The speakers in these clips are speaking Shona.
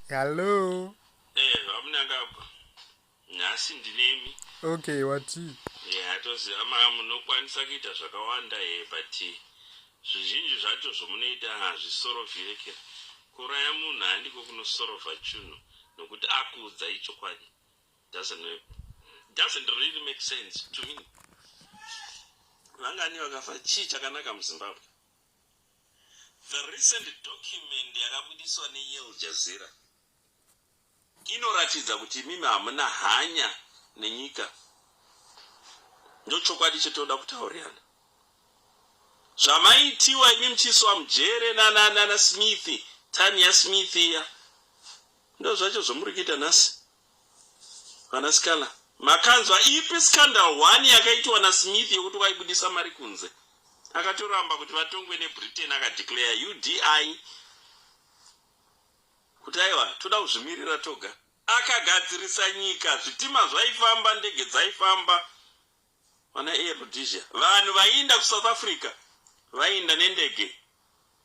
Hello. Eh, vaMnangagwa. Nhasi ndinemi. Okay, watii? Yeah, toziva ma munokwanisa kuita zvakawanda he but zvizhinji zvacho zvomunoita hazvisorovheke. Kuuraya munhu handiko kunosorovha chunhu nokuti akuudza ichokwadi. Doesn't, doesn't really make sense to me. Vangani vakafa chii chakanaka muZimbabwe? The recent document yakabudiswa neAl Jazeera inoratidza kuti imimi hamuna hanya nenyika. Ndochokwadi chetoda kutaurirana. Zvamaitiwa imi muchiiswa mujere nana nana Smith, time yaSmith iya. Ndozvacho zvomuri kuita nhasi. Vanasikana, makanzwa ipi scandal one yakaitwa naSmith yekuti waibudisa mari kunze? Akatoramba kuti vatongwe neBritain akadeclare UDI kuti aiwa toda kuzvimirira toga. Akagadzirisa nyika, zvitima zvaifamba, ndege dzaifamba. Vana Air Rhodesia, vanhu vaiinda kuSouth Africa vaiinda nendege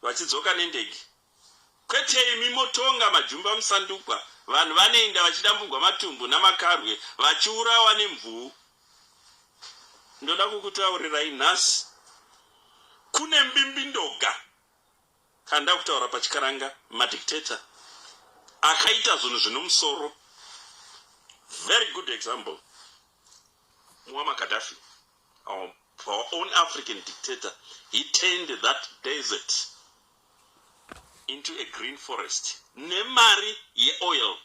vachidzoka nendege. Kwete imi motonga majumba musandukwa, vanhu vanoenda vachidambugwa matumbu namakarwe vachiurawa nemvuu. Ndoda kukutaurirai nhasi kune mbimbindoga kana ndakutaura pachikaranga madictator akaita zvinhu zvinomusoro. Very good example. Muammar Gaddafi, our, our own African dictator, he turned that desert into a green forest nemari yeoil.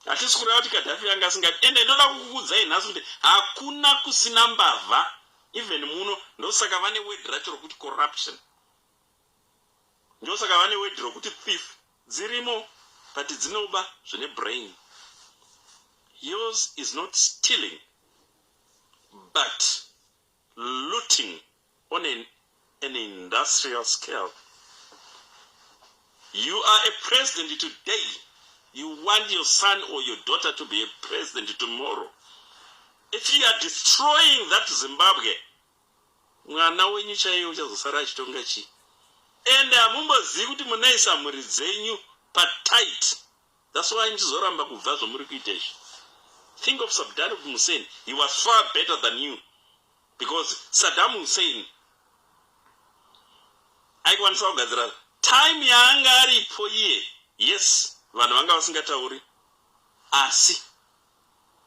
Hatisi kureva kuti Gaddafi anga asingadi. Ende ndoda kukuudzai nhasi kuti hakuna kusina mbavha even muno. Ndosaka vane word racho rokuti corruption. Ndosaka vane word rokuti thief. Dzirimo but dzinoba zvine brain. Yours is not stealing but looting on an, an industrial scale. You are a president today. You want your son or your daughter to be a president tomorrow. If you are destroying that Zimbabwe, mwana wenyu chaiye uchazosara achitonga chii? Ende hamumbozivi kuti munoisa mhuri dzenyu patight. That's why muchizoramba kubva zvamuri kuita izvi. Think of Saddam Hussein. He was far better than you. Because Saddam Hussein aikwanisa kugadzira time yaanga aripo iye. Yes, vanhu vanga vasingatauri. Asi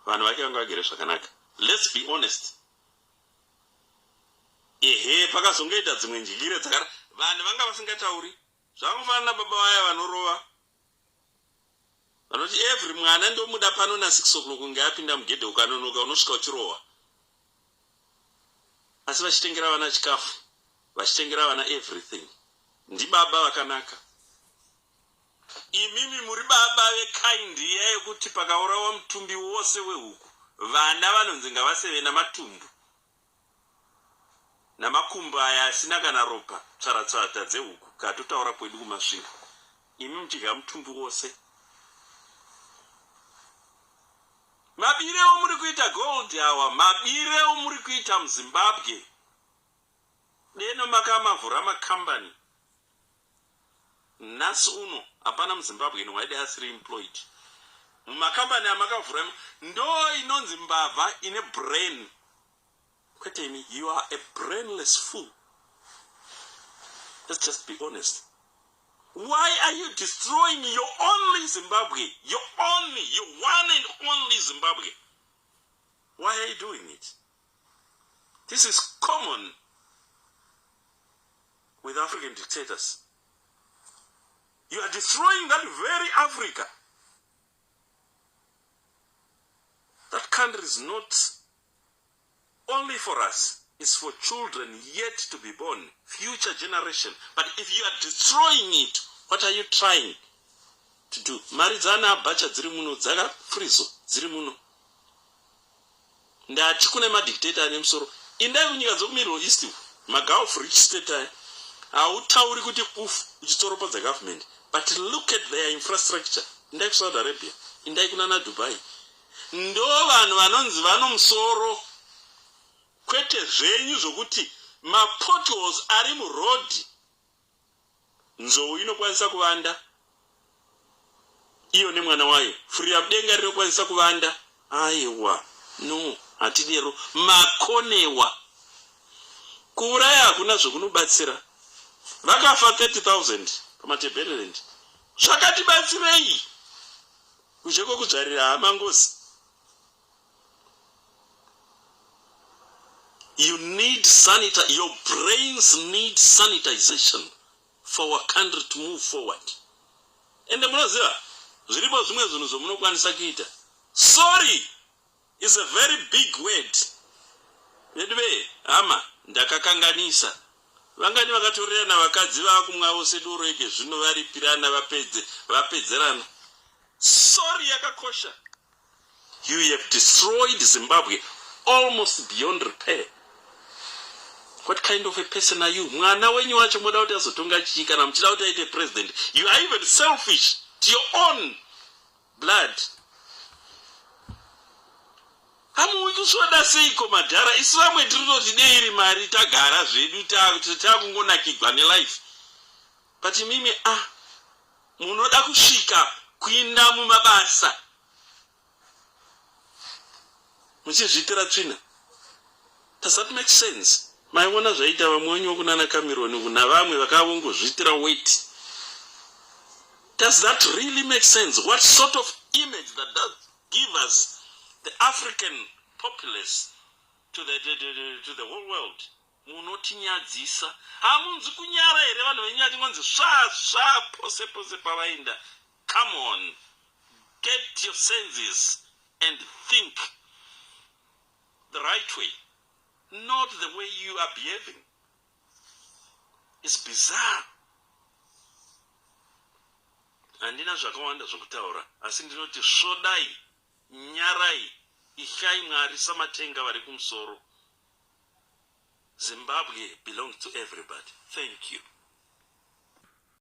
vanhu vake vanga vagere zvakanaka. Let's be honest. Ehe, pakazongoita dzimwe ndyire dzakara vanhu vanga vasingatauri. Zvakangofanana nababa vaya vanorova vanoti every mwana ndomuda pano na 6 o'clock kunge apinda mugedhe, ukanonoka unosvika uchirohwa. Asi vachitengera vana chikafu, vachitengera vana everything. Ndibaba vakanaka. Imimi muri baba vekind iya yekuti pakaurawa mutumbi wose wehuku, vana vanonzi ngavaseve namatumbu namakumbo aya asina kana ropa, tsvaratsvata dzehuku katotaura kwedu kuMasvingo. Imi muchidya mutumbi wose. Mabire omuri kuita gold awa, mabire omuri kuita muZimbabwe. Deno makamavhura makambani. Nhasi uno hapana muZimbabwe waide asiri employed mumakambani amakavhura. Ndo inonzi mbavha ine brain, kwete imi. You are a brainless fool. Let's just be honest. Why are you destroying your only Zimbabwe, your only, your one and only Zimbabwe? Why are you doing it? This is common with African dictators. You are destroying that very Africa. That country is not only for us, it's for children yet to be born, future generation. But if you are destroying it, what are you trying to do? Mari dzana Abacha dziri muno, dzakafrizo dziri muno. Ndati kune madictator ane musoro. Indai kunyika dzokuMiddle East, maGulf rich state aya. Hautauri kuti uf uchitsoropodza government, but look at their infrastructure. Indai kuSaudi Arabia, indai kunana Dubai. Ndo vanhu vanonzi vano musoro, kwete zvenyu zvokuti mapotholes ari murodhi nzou inokwanisa kuvanda. Iyo nemwana wayo. Furira mudenga rinokwanisa kuvanda. Aiwa, no, hatidero. Makonewa. Kuuraya hakuna zvokunobatsira. Vakafa 30,000 paMatabeleland. Zvakatibatsirei? Kuzhe kwokudzvarira hama ngozi. You need sanita your brains need sanitization for our country to move forward. Ende munoziva zviripo zvimwe zvinhu zvomunokwanisa kuita. Sorry is a very big word. Vedu vee hama ndakakanganisa. Vangani vakatorerana vakadzi vaakumwa vose doro eke zvino varipirana vapedze vapedzerana. Sorry yakakosha. You have destroyed Zimbabwe almost beyond repair. What kind of a person are you? Mwana wenyu wacho moda kuti azotonga chii kana muchida kuti aite president? You are even selfish to your own blood. Hamuwi kusvoda seiko madhara isu vamwe tiri kutoti dei iri mari tagara zvedu takungonakigwa nelife but imimi ah munoda kusvika kuinda mumabasa muchizviitira tsvina. Does that make sense? Maiona zvaita vamwe wenyu kunana Cameron kuna vamwe vakavongozviitira wait. Does that really make sense? What sort of image that does give us the African populace to the whole world? Munotinyadzisa. Hamunzi kunyara here vanhu venyu vachingonzi sva sva pose pose pavainda? Come on, get your senses and think the right way, not the way you are behaving. It's bizarre. Handina zvakawanda zvokutaura, asi ndinoti svodai, nyarai, ityai Mwari samatenga vari kumusoro. Zimbabwe belongs to everybody. Thank you.